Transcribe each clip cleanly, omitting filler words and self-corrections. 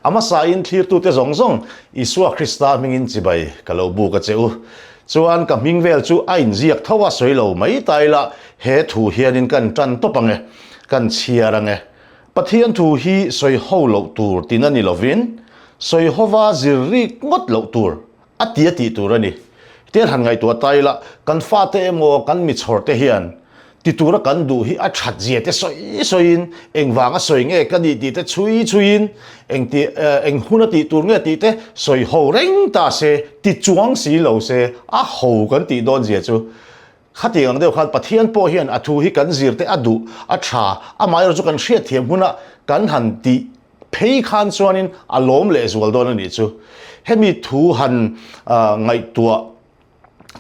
A hmasain thlirtute zawng zawng Isua Krista hmingin chibai ka lo buk a che u. Chuan ka hming vel chu a inziak tho a sawi lo mai ta ila he thu hianin kan tan tawp ang e, kan chhiar ang e. Pathian thu hi sawi ho loh tur tina ni lovin sawi hova zir rik ngawt loh tur a ti a tih tur a ni. Tian han ngaihtuah ta ila, kan fate emaw kan mi chhawr te hian ti tura kan duh hi a that zia te sawi sawiin, engvang a sawi nge ka nih tih te chhui chhuiin, eng ti eng hun a tih tur nge tih te sawi ho reng ta se, ti chuang si lo se, a ho kan tih dawn zia chu khatiang ang deuh khan Pathian pawh hian a thu hi kan zir te a duh, a tha, amaherawhchu kan hriatthiam huna kan han tih Phei khan chuanin a lawm lehzual dawn a nih chu. Hemi thu han ngaihtuah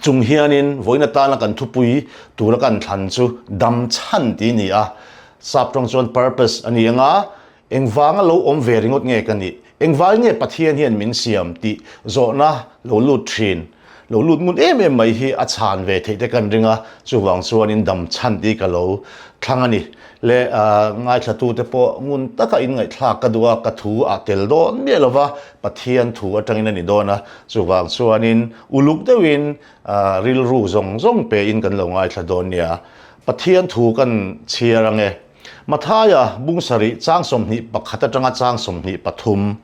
chung hianin vawiin atana kan thupui tura kan thlan chu dam chhan tih a ni a. Sap tawng chuan purpose a ni ang a, engvanga lo awm ve ringawt nge ka nih? Engvangin nge Pathian hian min siam tih zawhna lo lut thin? Lo lut ngun em em mai hi a chhan ve theih te kan ring a, chuvang chuanin dam chhan tih ka lo thlang a ni. Le ngaithlatute pawh ngun taka inngaihthlak ka duh a, ka thu a tel dawn miah lo va, Pathian thu atangin a ni dawn a, chuvang chuanin uluk deuhin rilru zawng zawng pein kan lo ngaithla dawn nia. Pathian thu kan chhiar ang e. Mathaia bung sarih chang 21 atanga chang 23.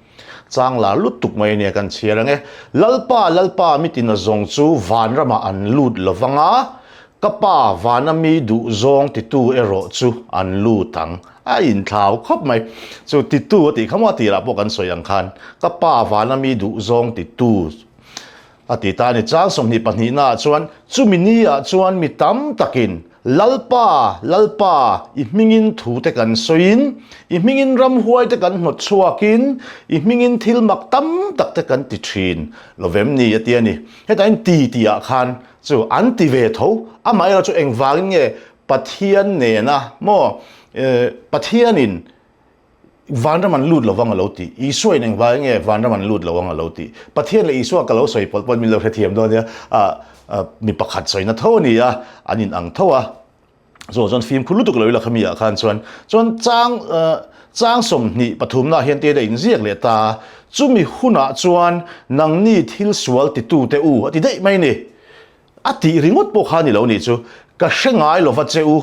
Chang lar lutuk mai ania kan chhiar ang e. Lalpa, Lalpa mi tina zawng chu van ramah an lut lo vang a, ka Pa vana mi duh zawng titu erawh chu an lut ang. A inthlau khawp mai. Chu titu a tih kha maw a tirah pawh kan sawi ang khan, ka Pa vana mi duh zawng titu A ti ta a ni. Chang 22 naah chuan, Chumi niah chuan mi tam takin, Lalpa, Lalpa, i hmingin thute kan sawiin, i hmingin ramhuaite kan hnawt chhuakin, i hmingin thil mak tam takte kan ti thin lo vem ni? a ti a ni. Hetah hian ti tihah khan chu an ti ve tho, amaherawhchu chu engvangin nge Pathian nena maw Pathianin Vanram an lut lo vang a lo ti. Isua in engvai nge vanram an lut lo ang a lo ti. Pathian leh Isua ka lo sawi pawlh pawlh min lo hrethiam dawn nia. Mi pakhat sawina tho a ni a, an in ang tho a. Chu chuan fimkhur lutuk lo ila khami ah khan chuan chuan chang chang 23 na hian te a inziak leh ta a. Chumi hunah chuan nangni thil sual titute u a ti daih mai ni. A tih ringawt pawh kha ni lo nih chu, ka hre ngai lova che u,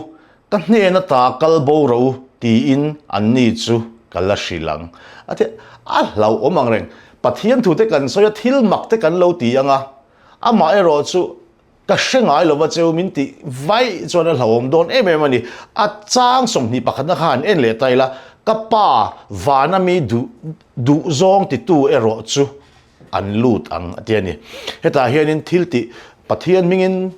ka hnen ata kal bo ro tiin anni chu ka la hrilh ang. A ti a hlauhawm ang reng. Pathian thute kan sawi a, thil mak te kan lo ti ang a, amah erawh chu ka hre ngai lova che u min tih vaih chuan a hlauhawm dawn em em a ni. A chang 20 pakhatna kha han en leh ta ila, ka pa vana mi duh duhzawng titu erawh chu an lut ang a ti a ni. Hetah hianin thil tih Pathian hmingin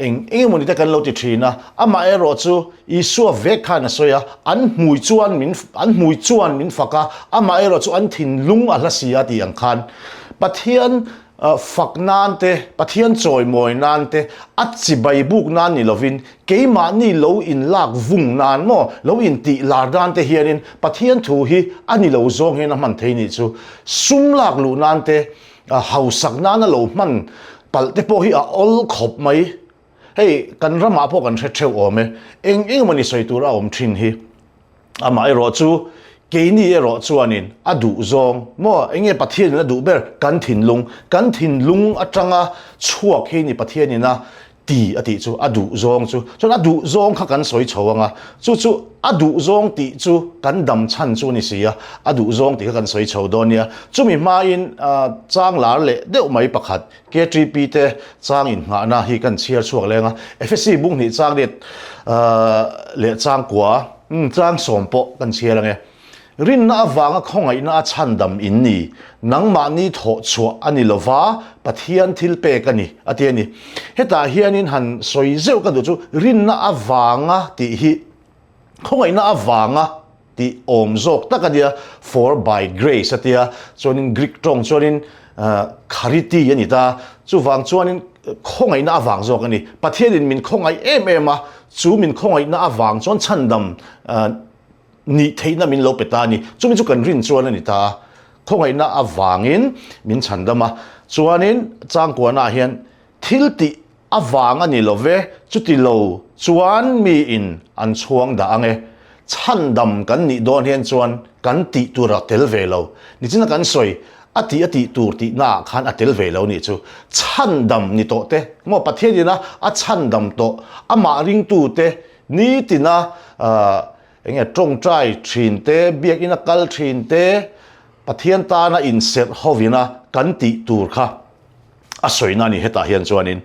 eng eng emawni te kan lo ti thin a, amah erawh chu Isua vek khan a sawi a, an hmui chuan min an hmui chuan min fak a, amah erawh chu an thinlung a hla si a tih ang khan Pathian fak nan te, Pathian chawimawi nan te, a chibai buk nan ni lovin keimahni lo inlak vung nan maw, lo intih lar nan te hianin Pathian thu hi a ni lo zawng hian a hman thei nih chu. Sum lak luh nan te, hausak nana lo hman palh te pawh hi a awl khawp mai. Hei kan ramah pawh kan hre theuh awm e, eng eng emawni sawi tur a awm thin hi. Amah erawh chu keini erawh chuanin a duh zawng maw eng nge Pathianin a duh ber kan thinlung, kan thinlung atanga chhuak hi ni Pathianin a ti a tih chu a duh zawng chu chuan a duh zawng kha kan sawi chho ang a, chu chu a duh zawng tih chu kan dam chhan chu a ni si a, a duh zawng tih kha kan sawi chho dawn nia. Chumi hmain chang lar leh deuh mai pakhat KTP te chang innghahna hi kan chhiar chhuak leng a, Efesi bung hnih chang let leh chang kua chang sawm pawh kan chhiar ang e. Rinna avanga khawngaihna a chhandam in ni, nangmahni thawh chhuah a ni lova, Pathian thil pek a ni, a ti a ni. Hetah hianin han sawi zeuh ka duh chu rinna avanga tih hi khawngaihna avanga tih awm zawk tak a nia, for by grace a tia, chuanin Greek tawng chuanin charity a ni ta, chuvang chuanin khawngaihna avang zawk a ni. Pathianin min khawngaih em em a, chu min khawngaihna avang chuan chhandam Nih theihna min lo pe ta a ni. Chumi chu kan rin chuan a ni ta a. Khawngaihna avangin min chhandam a. Chuanin changkuanah hian thil tih avang a ni lo ve, chuti lo chuan miin an chhuang dah ang e. Chhandam kan nih dawn hian chuan kan tih tur a tel ve lo. Nichina kan sawi, a tih a tih tur tihna ah khan a tel ve lo nih chu. Chhandam ni tawh te, maw Pathian ina a chhandam tawh, amah ringtu te, nitina eng nge tawngtai thin te, biakina kal thin te, Pathian tana inserh hovina kan tih tur kha a sawina a ni hetah hian chuanin.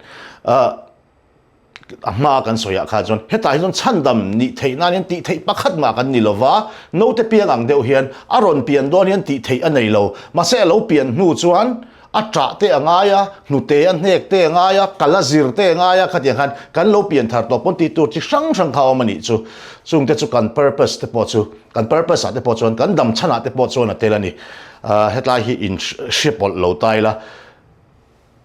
A hma kan sawiah kha chuan hetah hi chuan chhandam nih theih nan hian tih theih pakhat mah kan ni lo va, naute piang ang deuh hian a rawn pian dawn hian tih theih a nei lo. Mahse a lo pian hnu chuan a ṭah te a ngai a, hnute a hnek te a ngai a, kal a zir te a ngai a, khatiang khan kan lo pian thar tawh pawn tih tur chi hrang hrang kha a awm a nih chu. Chungte chu kan purpose te pawh chu, kan purpose ah te pawh chuan, kan dam chhanah te pawh chuan a tel a ni. Hetlai hi in hre pawlh lo ta ila.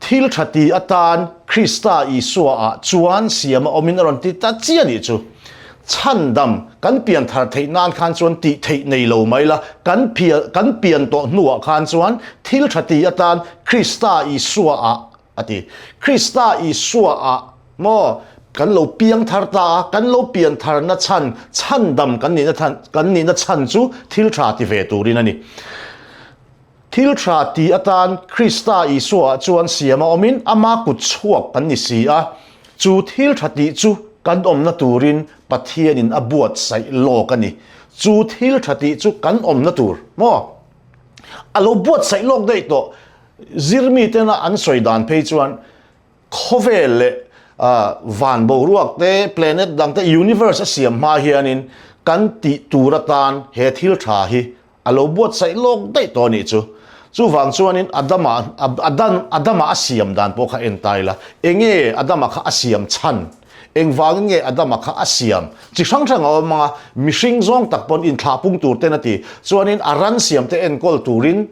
Thil tha ti atan Krista Isua ah chuan siam a awmin a rawn ti ta chiah nih chu. Chhandam kan pian thar theih nan khan chuan tih theih nei lo mai la, kan kan pian tawh hnuah khan chuan thil tha ti atan Krista Isua ah a ti. Krista Isua ah maw kan lo piang thar ta a, kan lo pian tharna chhan, chhandam kan nihna kan nihna chhan chu thil tha ti ve turin a ni. Thil tha ti atan Krista Isuaah chuan siam a awmin ama kut chhuak kan ni si a, chu thil tha tih chu kan awmna turin Pathianin a buatsaih lawk a ni. Chu thil tha tih chu kan awmna tur maw? A lo buatsaih lawk daih tawh. Zirmi tena an sawi dan phei chuan khawvel leh van boruak te, planet dang te, universe a siam hma hianin kan tih tur atan he thil tha hi A lo buatsaih lawk daih tawh a nih chu. Chuvang chuanin Adama, Adan, Adama a siam dan pawh kha en ta ila, enge Adama kha a siam chhan? Engvangin nge Adama kha a siam? Chi hrang hrang a awm ang a, mihring zawng tak pawn inthlah pung tur ten a ti. Chuanin a ran siam te enkawl turin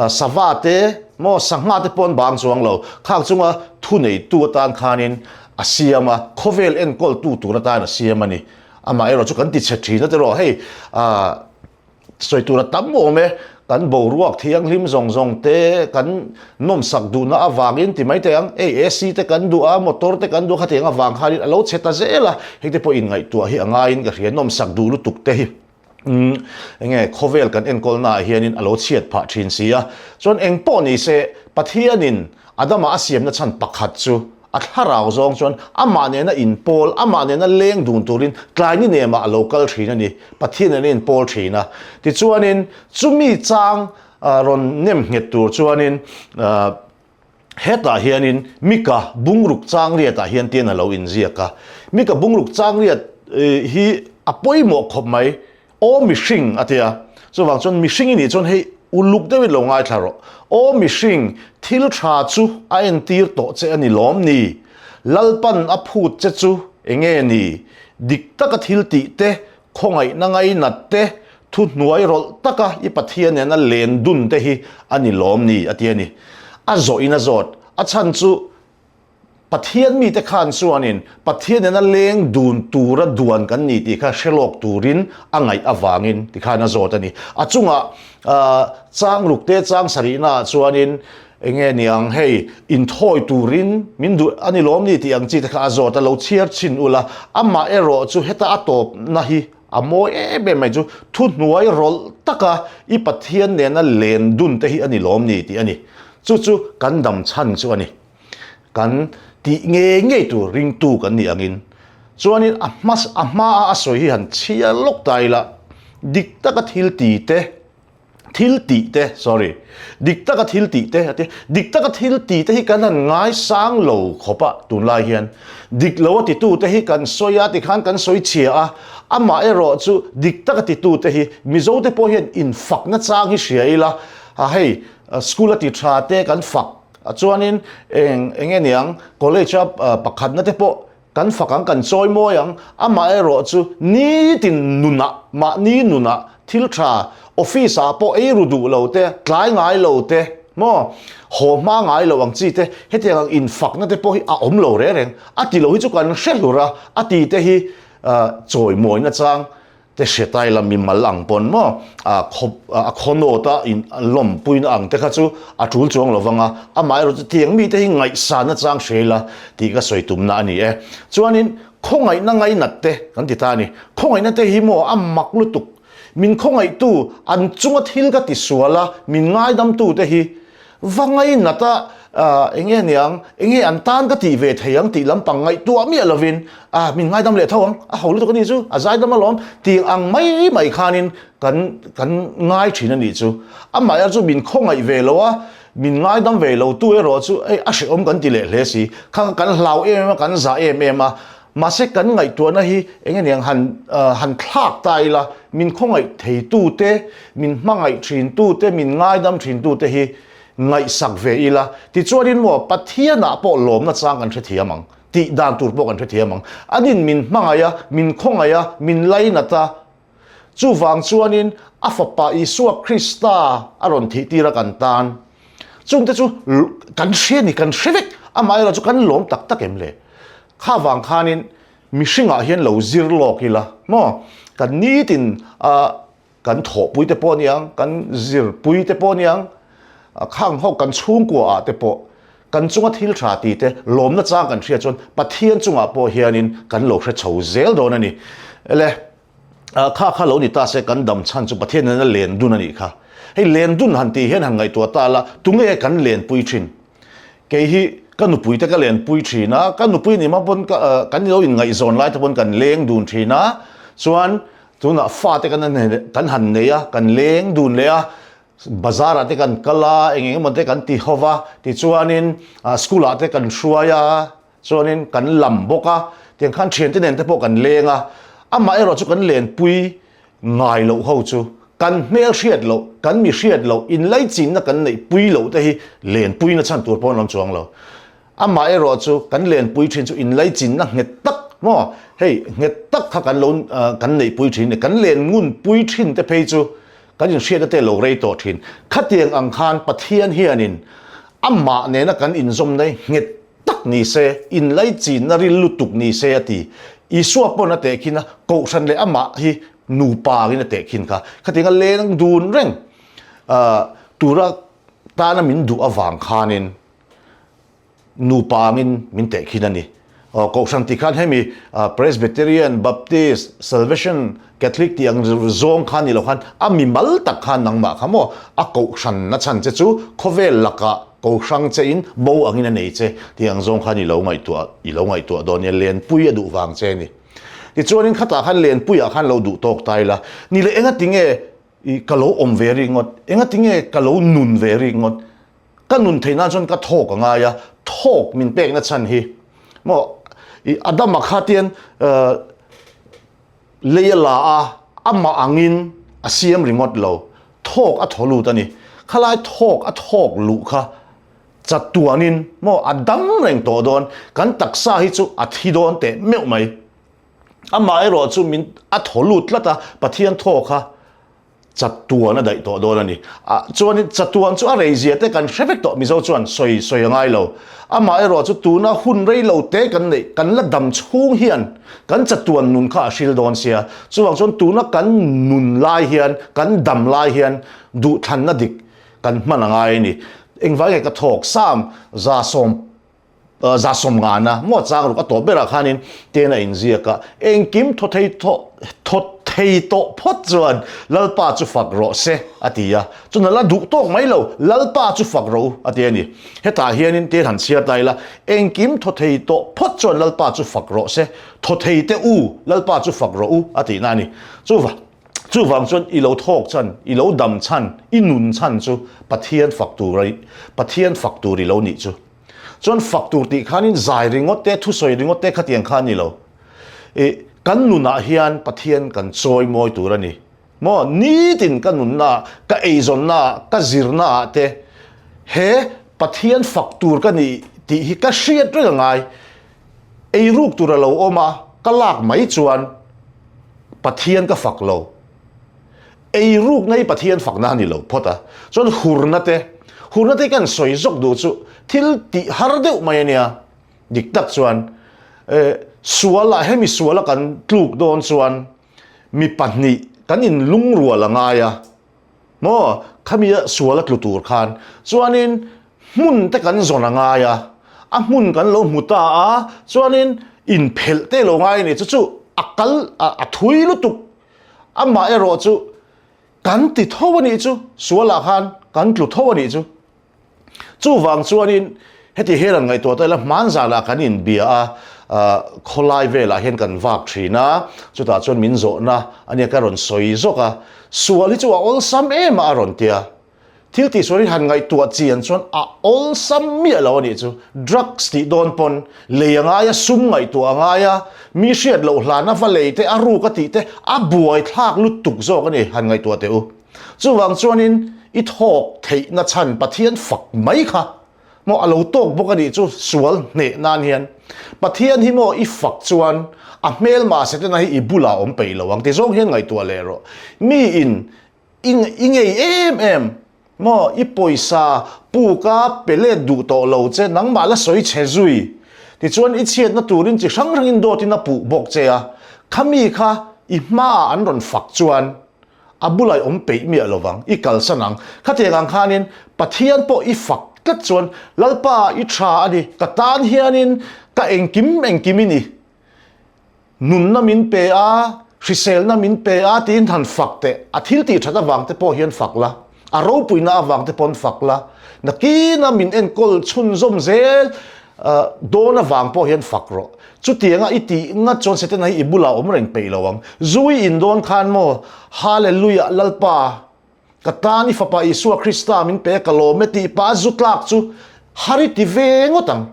sava te maw sangha te pawn bang chuang lo. Khang chunga thuneitu atan khanin a siam a, khawvel enkawltu tur atan a siam a ni. Amaherawh chu kan ti chhe thin a tiraw hei, ah, Sawi tur a tam awm e, kan boruak thianghlim zawng zawng te kan nawmsak duhna avangin ti mai teh ang, hei AC te kan duh a, motor te kan duh a, khatiang avang khanin a lo chhe ta zel a, hei te pawh inngaihtuah hi a ngaiin ka hria, nawmsak duh lutuk te hi umm enge khawvel kan enkawlna ah hianin a lo chhiat phah thin si a, chuan eng pawh ni se Pathianin Adama a siamna chhan pakhat chu A thlarau zawng chuan amah nena inpawl, amah nena leng dun turin tlaini nemah a lo kal thin a ni. Pathian nena inpawl thin a. Tichuanin chumi chang rawn nem nghet tur chuanin hetah hianin Mika bungruk changriatah hian tian a lo inziak a. Mika bungruk changriat hi a pawimawh khawp mai. Aw mihring a ti a, chuvang chuan mihring i nih chuan hei uluk deuhin lo ngaithla rawh. Aw mihring, thil tha chu a entir tawh che a ni lawm ni? Lalpan a phut che chu enge ni? Dik taka thil tih te, khawngaihna ngainat te, thuhnuai rawlh taka i Pathian nena len dun te hi a ni lawm ni? a ti a ni. A zawhin a zawt. A chhan chu Pathian mite khan chuanin Pathian nena leng dun tura duan kan ni tih kha hre lawk turin a ngaih avangin tikhan a zawt a ni. A chungah chang rukte chang sarihnaah chuanin enge niang hei inthawi turin min duh a ni lawm ni tih ang chi te kha a zawt a, lo chhiar chhin ula amah erawh chu heta a tawpna hi a mawi em em mai chu thuhnuai rawlh taka i Pathian nena len dun te hi a ni lawm ni tih a ni. Chu chu kan dam chhan chu a ni. Kan tih ngei ngei tur ringtu kan nih angin chuanin a hma a hmaa a sawi hi han chhiar lawk ta ila dik taka thil ti te thil tih te sorry dik taka thil tih te a ti dik taka thil ti te hi kan han ngaisang lo khawp a tunlai hian dik lo a titu te hi kan sawi a tikhan kan sawi chhia a amah erawh chu dik taka titu te hi Mizo te pawh hian infakna chang hi hria ila a hei school a ti tha te kan fak A chuanin eng eng nge niang college a pakhatna te pawh kan fak ang kan chawi mawi ang amah erawh chu nitin nunah mahni nunah thil tha office ah pawh ei ru duh lo te tlai ngai lo te maw haw hma ngai lo ang chi te hetiang ang infakna te pawh hi a awm lo reng reng a ti lo hi chu kan hre hlur a a ti te hi chawi mawina chang. te hriatai la mimal ang pawn maw a khaw a khaw nawt a in lawmpuina ang te kha chu a tul chuang lo vang a, amaherawh chu tiang mite hi ngaihsan nachang hria ila tih ka sawi tumna a ni e. Chuanin khawngaihna ngainat te kan ti ta a ni. Khawngaihna te hi maw a mak lutuk. Min khawngaihtu an chunga thil ka tisual a, min ngaidamtu te hi Va ngainat a, eng nge niang, eng nge an tan ka tih ve thei ang tih lampang ngaihtuah miah lovin, ah min ngaidam leh tho ang, a ho lutuk a nih chu, a zaidam alawm tih ang mai mai khanin kan kan ngai thin a nih chu. Amaherawhchu chu min khawngaih ve lo a, min ngaidam ve lo tu erawh chu hei a hrehawm kan ti leh hle si, khang kan hlau em em a, kan zah em em a, mahse kan ngaihtuahna hi eng nge niang han han thlak ta ila, min khawngaih theitute, min hmangaih thintute, min ngaidam thintute hi ngaihsak ve ila, tichuanin maw Pathianah pawh lawmna chang kan hrethiam ang, tih dan tur pawh kan hrethiam ang. Anin min hmangaih a, min khawngaih a, min lainat a, chuvang chuanin a Fapa Isua Krista a rawn thih tir a kan tan. Chungte chu kan hria ni, kan hre vek, amaherawhchu chu kan lawm tak tak em le? Kha vang khanin mihringah hian lo zir lawk ila maw? Kan nitin a kan thawhpui te pawh aniang, kan zirpui te pawh aniang, khang ho kan chhungkua ah te pawh kan chunga thil tha ti te lawmna chang kan hria chuan Pathian chungah pawh hianin kan lo hre chho zel dawn a ni. Ele, kha kha lo ni ta se kan dam chhan chu Pathian nena len dun a nih kha. Hei len dun han tih hian han ngaihtuah ta la, tunge kan lenpui thin? Kei hi ka nupui te ka lenpui thin a, ka nupui ni hma pawn ka kan lo inngaihzawn lai te pawn kan leng dun thin a, chuan Tunah fate kan kan han nei a, kan leng dun leh a, bazar ah te kan kal a, eng eng emaw te kan ti ho va, tichuanin school ah te kan hruai a, chuanin kan lam bawk a, tiang khan thiante nen te pawh kan leng a, amah erawh chu kan lenpui ngai loh ho chu kan hmel hriat loh, kan mi hriat loh, inlaichinna kan neih pui loh te hi lenpui na chhan tur pawh an awm chuang lo. Amah erawh chu kan lenpui thin chu inlaichinna nghet tak maw? Hei nghet tak kha kan lo kan neihpui thin a ni. Kan len ngunpui thin te phei chu kan inhriatna te lo rei tawh thin. Khatiang ang khan Pathian hianin amah nena kan inzawmna hi nghet tak ni se, inlaichinna ril lutuk ni se a ti. Isua pawn a tehkhin a, Kohhran leh amah hi nupa angin a tehkhin kha. Khatianga leng dun reng tura tana min duh avang khanin nupa angin min teh khin a ni. Kohhran tih khan hemi Presbyterian, Baptist, Salvation, Catholic tih ang zawng khan ni lo khan a mimal tak khan nangmah kha maw a kohhran na chhan che chu khawvel lakah kohrang che in bo angin a nei che tih ang zawng khan i lo ngaihtuah i lo ngaihtuah dawn nia lenpui a duh vang che a ni. Tichuanin khatah khan lenpuiah khan lo duh tawk ta ila ni leh engatinge i ka lo awm ve ringawt engatinge ka lo nun ve ringawt Ka nun theih nan chuan ka thawk a ngai a, thawk min pekna chhan hi maw i Adama kha tian lei a la a, amah angin a siam ringawt lo, thawk a thaw lut a ni. Khalai thawk a thawk luh kha chatuanin maw a dam reng tawh dawn, kan taksa hi chu a thi dawn teh meuh mai. Amaherawh chu min a thaw lut tlat a, Pathian thaw kha Chatuan a daih tawh dawn a ni. Ah chuanin chatuan chu a rei zia te kan hre vek tawh Mizo chuan sawi sawi a ngai lo. Amah erawh chu tuna hun rei lo te kan neih kan la dam chhung hian kan chatuan nun kha a hril dawn sia. Chuvang chuan tuna kan nun lai hian kan dam lai hian duhthlanna dik kan hman a ngai a ni. Engvai nge ka thawk Sam 110 Zasawm ngana maw chang ruk a tawp berah khanin ten a inziak a, engkim thaw thei thaw thei tawh phawt chuan Lalpa chu fak rawh se a ti a, chuan a la duh tawk mai lo, Lalpa chu fak rawh u a ti a ni. Hetah hianin ten han chhiar ta ila, engkim thaw thei tawh phawt chuan Lalpa chu fak rawh se, thaw thei te u, Lalpa chu fak rawh u a tihna a ni. Chuvang chuvang chuan i lo thawk chhan, i lo dam chhan, i nun chhan chu Pathian fak tur Pathian fak tur i lo nih chu. Chuan fak tur tih khanin zai ringawt te, thusawi ringawt te khatiang kha a ni lo. I kan nunah hian Pathian kan chawi mawi tur a ni. Maw nitin ka nunnaah, ka eizawnnaah, ka zirnaah te he Pathian fak tur ka ni tih hi ka hriat reng a ngai. Eiruk tur a lo awm a, ka lak mai chuan Pathian ka fak lo. Ei rukna hi Pathian fakna a ni lo phawt a, chuan hurna te, hurna te kan sawi zawk duh chu thil tih har deuh mai a nia, dik tak chuan sualah hemi suala kan tluk dawn chuan. Mi pahnih kan inlungrual a ngai a maw? Khami a sual a tlu tur khan chuanin hmun te kan zawn a ngai a, a hmun kan lo hmu ta a, chuanin inphelh te lo ngai a ni. Chu chu a kal a thui lutuk. Amah erawh chu kan ti tho a nih chu, sualah khan kan tlu tho a nih chu. Chuvang chuanin heti hian an ngaihtuah ta ila hmanzanah kan inbia a, khawlai velah hian kan vak thin a, chutah chuan min zawhna a nia ka rawn sawi zawk a, sual hi chu a awlsam em a a rawn ti a. Thil tihsual hi han ngaihtuah chian chuan a awlsam miah lo a nih chu. Drugs tih dawn pawn lei a ngai a, sum ngaihtuah a ngai a, mi hriat loh hlana va lei te, a ruk a tih te a buaithlak lutuk zawk a ni han ngaihtuah teh u. Chuvang chuanin i thawk theihna chhan Pathian fak mai kha maw a lo tawk bawk a nih chu sual hneh nan hian. Pathian hi maw i fak chuan a hmelma Setana hi i bulah a awm peih lo ang ti zawng hian ngaihtuah leh rawh. Mi in i i ngei em em maw i pawisa puka pe let duh tawh lo che nangmah la sawi chhe zui tichuan i chhiatna turin chi hrang hrangin dawtin a puh bawk che a, khami kha i hmaah an rawn fak chuan A bulah i awm peih miah lo vang, i kalsan ang. Khatiang ang khanin Pathian pawh i fak tlat chuan, Lalpa i tha a ni, ka tan hianin ka engkim engkim i ni. Nunna min pe a, hriselna min pe a tiin han fak teh. A thil tih that avang te pawh hian fak la, a ropuina avang te paw'n fak la, nakina min enkawl chhunzawm zel Dawn avang pawh hian fak rawh. Chutianga i tih ngat chuan Setana hi i bulah awm reng peih lo ang. Zu i in dawn khan maw, Hallelujah, Lalpa, ka tan i Fapa Isua Krista min pe a ka lawm e tih pah a zu tlak chu har i ti ve ngawt ang.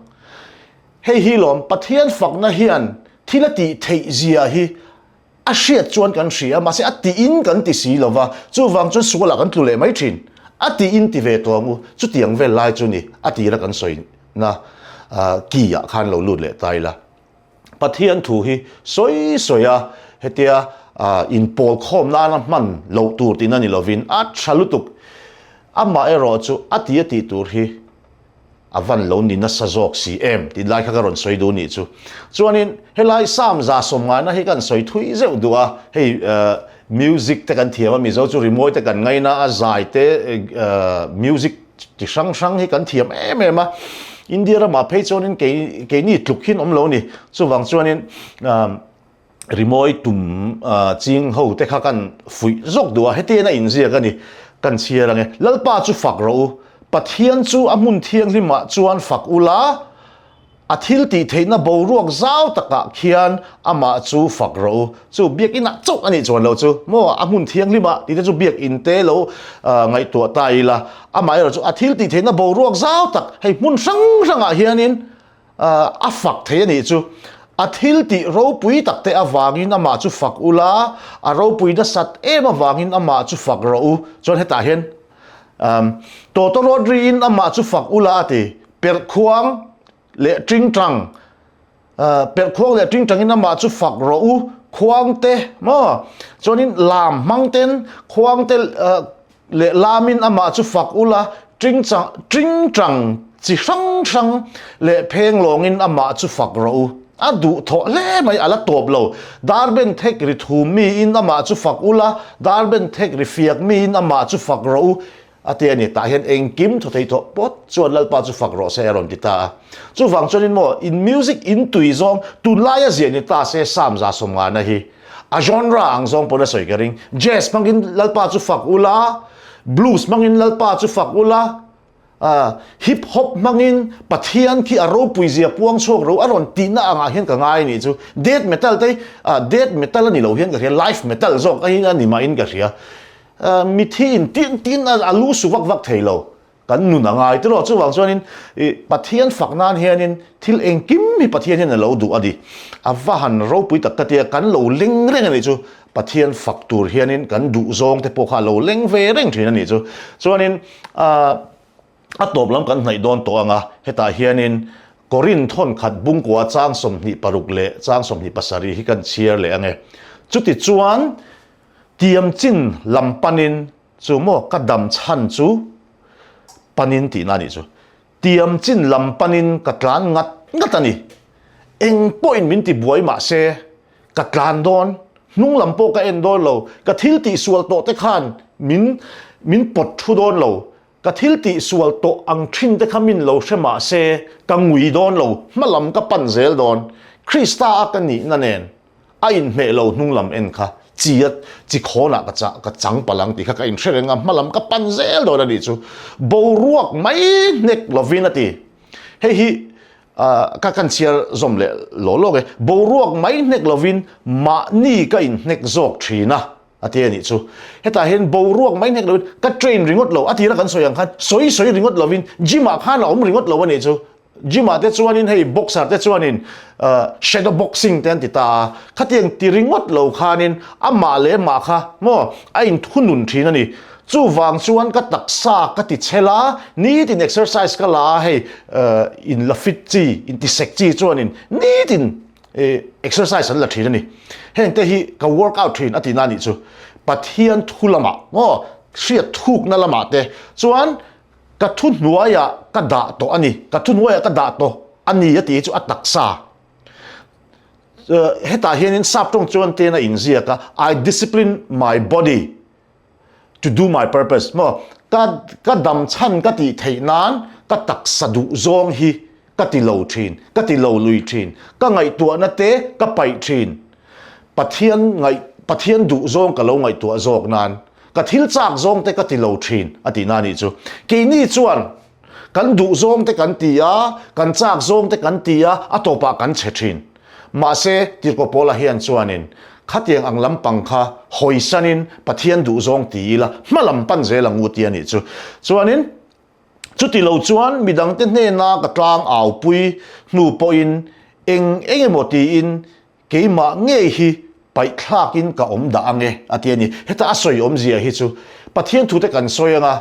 Hei hi lawm, Pathian fakna hian thil a tih theih zia hi A hriat chuan kan hria, mahse a tiin kan ti si lo va, chuvang chuan sualah kan tlu leh mai thin. A tiin ti ve tawh ang u, chutiang vel lai chu ni, a tira kan sawina ki ah khan lo lut leh ta ila. Pathian thu hi sawi sawi a, hetia inpawl khawm nana hman loh tur tihna ni lovin a tha lutuk. Amaherawh chu a ti a tih tur hi A van lo ni nasa zawk si em tih lai kha ka rawn sawi duh nih chu. Chuanin helai Psalm 150 hi kan sawi thui zeuh duh a, hei music te kan thiam a, Mizo chu rimawi te kan ngaina a, zai te music chi hrang hrang hi kan thiam em em a. India ramah phei chuanin kei keini tluk hin awm lo ni. Chuvang chuanin Rimawi tum ching ho te kha kan fuih zawk duh a, hetiang a inziak a ni, kan chhiar ang e. Lalpa chu fak rawh u, Pathian chu a hmun thianghlimah chuan fak ula, a thil tih theihna boruak zau takah khian amah chu fak rawh u. Chu biakinah chauh a nih chuan loh chu maw a hmun thianghlimah tih te chu biakin te lo ngaihtuah ta ila, amaherawh chu a thil tih theihna boruak zau tak hei hmun hrang hrangah hianin A fak thei a nih chu. A thil tih ropui tak te avangin amah chu fak ula, a ropui nasat em avangin amah chu fak rawh u. Chuan hetah hian Tawtawrawt riin amah chu fak ula a ti. Perhkhuang leh tingtang, perhkhuang leh tingtangin amah chu fak rawh u. Khuang te maw? Chuanin lam hmang ten khuang te Leh lamin amah chu fak ula, tingchang tingchang chi hrang hrang leh pheng lawngin amah chu fak rawh u. A duh thawh hle mai, a la tawp lo. Darben thek ri thum miin amah chu fak ula, darben thek ri fiak miin amah chu fak rawh u, a ti a ni. Tah hian engkim thaw thei thawh pawt chuan Lalpa chu fak rawh se a rawn ti ta a. Chuvang chuanin maw, in music in tui zawng tunlaia ziah ni ta se Psalm 150 hi. A genre ang zawng pawn a sawi ka ring. Jazz hmangin Lalpa chu fak ula, blues hmangin Lalpa chu fak ula, hip hop hmangin Pathian khi a ropui zia puang chhuak ro a rawn tihna angah hian ka ngai anih chu. Death metal te hi death metal a ni lo hian ka hria, life metal zawk a hi a ni mahin ka hria. Mithi in tin tin a lu su vak vak thei lo. Kan nun a ngai tiraw? Chuvang chuanin i Pathian fak nan hianin thil engkim hi Pathian hian a lo duh a ni. A va han ropui tak ka tia kan lo leng reng a nih chu. Pathian fak tur hianin kan duh zawng te pawh kha a lo leng ve reng thin a nih chu. Chuanin ah a tawp lam kan hnaih dawn tawh ang a, hetah hianin Korin thawn khat bungkua chang 26 leh chang 27 hi kan chhiar leh ang e. Chutichuan tiam chin lam panin Chu maw ka dam chhan chu panin tihna a nih chu. Tiam chin lam panin ka tlan ngat ngat a ni. Eng pawhin min ti buai mah se ka tlan dawn. Hnung lam pawh ka en dawn lo. Ka thil tihsual tawh te khan min min pawt thu dawn lo. Ka thil tihsual tawh ang thin te kha min lo hre mah se ka ngui dawn lo, hma lam ka pan zel dawn. Krista a ka nihna nen a inhmeh lo hnung lam en kha chi a chi khawnah ka chah ka chang palh ang tih kha ka inhre reng a, hma lam ka pan zel dawn a nih chu. Boruak mai hnek lovin a ti. Hei hi ka kan chhiar zawm leh law lawk e. Boruak mai hnek lovin mahni ka inhnek zawk thin a, a ti a nih chu. Hetah hian boruak mai hnek lovin ka train ringawt lo, a tira kan sawi ang khan sawi sawi ringawt lovin gym ah khan a awm ringawt lo a nih chu. Gym ah te chuanin hei boxer te chuanin shadow boxing te an ti ta a, khatiang ti ringawt lo khanin amah leh mah kha maw a inthunun thin a ni. Chuvang chuan ka taksa ka ti chhel a, nitin exercise ka la a, hei in la fit chi, in ti sek chi chuanin nitin exercise an la thin a ni. Heng te hi ka workout thin a tihna a nih chu. Pathian thu lamah maw hriat thukna lamah te chuan ka thu hnuaiah ka dah tawh a ni, ka thu hnuaiah ka dah tawh a ni a tih hi chu a taksa. Hetah hianin sap tawng chuan ten a inziak a, I discipline my body. to do my purpose maw ka ka dam chhan ka tih theih nan ka taksa duh zawng hi ka ti lo thin ka ti lo lui thin ka ngaihtuahna te ka paih thin Pathian ngaih Pathian duh zawng ka lo ngaihtuah zawk nan ka thil chak zawng te ka ti lo thin a tih na nih chu keini chuan Kan duh zawng te kan ti a, kan chak zawng te kan ti a, a tawpah kan chhe thin. Mahse, Tirhkoh Paula hian chuanin khatiang ang lampang kha hawisanin Pathian duh zawng ti ila, hma lam pan zel ang u ti a nih chu. Chuanin, chuti lo chuan midangte hnena ka tlang aupui hnu pawhin eng eng emaw tiin Keimah ngei hi paihthlakin ka awm dah ang e, a ti a ni. Heta a sawi awmzia hi chu Pathian thute kan sawi ang a,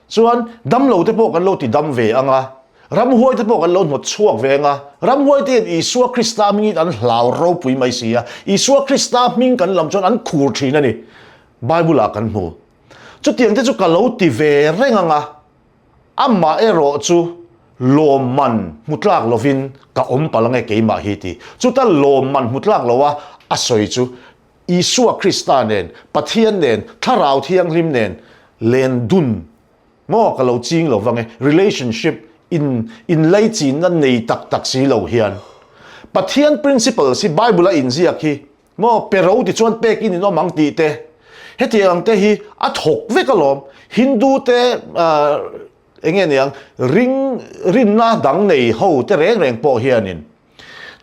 chuan damlo te pawh kan lo ti dam ve ang a, ramhuai te pawh kan lo hnawt chhuak ve ang a, ramhuai te hian Isua Krista hmingin an hlau ropui mai si a, Isua Krista hming kan lam chuan an khur thin a ni. Bible ah kan hmu. Chutiang te chu ka lo ti ve reng ang a. Amah erawh chu lawmman hmu tlak lovin ka awm palh ange keimah hi ti. Chuta lawmman hmu tlak lo a a sawi chu Isua Krista nen, Pathian nen, Thlarau Thianghlim nen len dun maw ka lo ching lo vang e, relationship in inlaichinna nei tak tak si lo hian Pathian principles hi Bible a inziak hi Maw pe ro ti chuan pek in in awm ang tih te, hetiang ang te hi a thawk vek alawm. Hindu te eng nge niang ring rinna dang nei ho te reng reng pawh hianin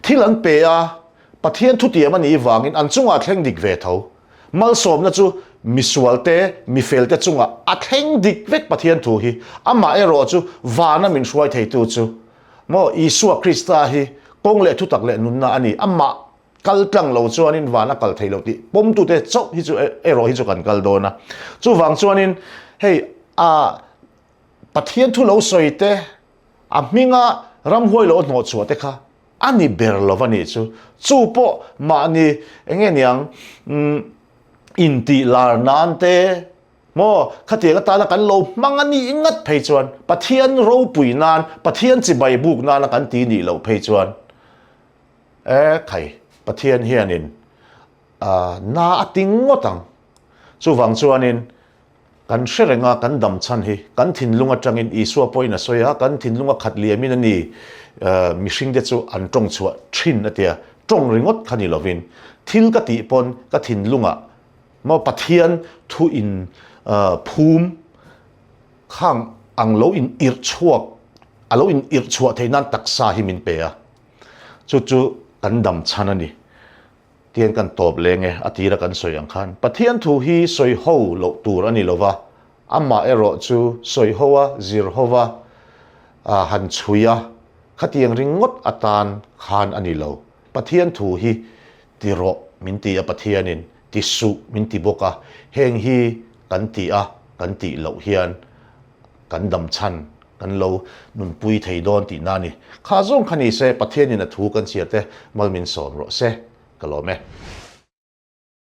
thil an pe a, Pathian thutiam a nih vangin an chungah thleng dik ve tho. Malsawmna chu misual te, mifel te chungah a thleng dik vek Pathian thu hi. Amah erawh chu vana min hruai theitu chu maw Isua Krista hi kawng leh thutak leh nunna a ni. Amah Kal tlang lo chuanin van a kal thei lo tih pawmtute chauh hi chu erawh hi chu kan kal dawn a. Chuvang chuanin hei a Pathian thu lo sawi te, a hminga ramhuai lo hnawh chhuah te kha a ni ber lo va nih chu. Chu pawh mahni eng nge niang intih lar nan te maw khatiang atana kan lo hmang a nih ngat phei chuan Pathian ropui nan, Pathian chibai buk nana kan ti nih loh phei chuan E khai, Pathian hianin na a ti ngawt ang. Chuvang chuanin kan hre reng a, kan dam chhan hi kan thinlung atangin Isua pawhin a sawi a, kan thinlung a khat liamin a ni mihringte chu an tawng chhuah thin a tia. Tawng ringawt kha ni lovin thil ka tih pawn ka thinlungah maw Pathian thu in phum khang ang lo in irh chhuak, a lo in irh chhuah theih nan taksa hi min pe a. Chu chu kan dam chhan a ni. Tihian kan tawp leng e, a tira kan sawi ang khan. Pathian thu hi sawi ho loh tur a ni lo va, amah erawh chu sawi ho a, zir ho va, han chhui a, khatiang ringawt atan khan a ni lo. Pathian thu hi ti rawh min ti a Pathianin, ti suh min ti bawk a, heng hi kan tih a, kan tih loh hian kan dam chhan kan lo nunpui thei dawn tihna a ni. Kha zawng kha ni se, Pathianin a thu kan chhiar te mal min sawm rawh se, ka lawm e.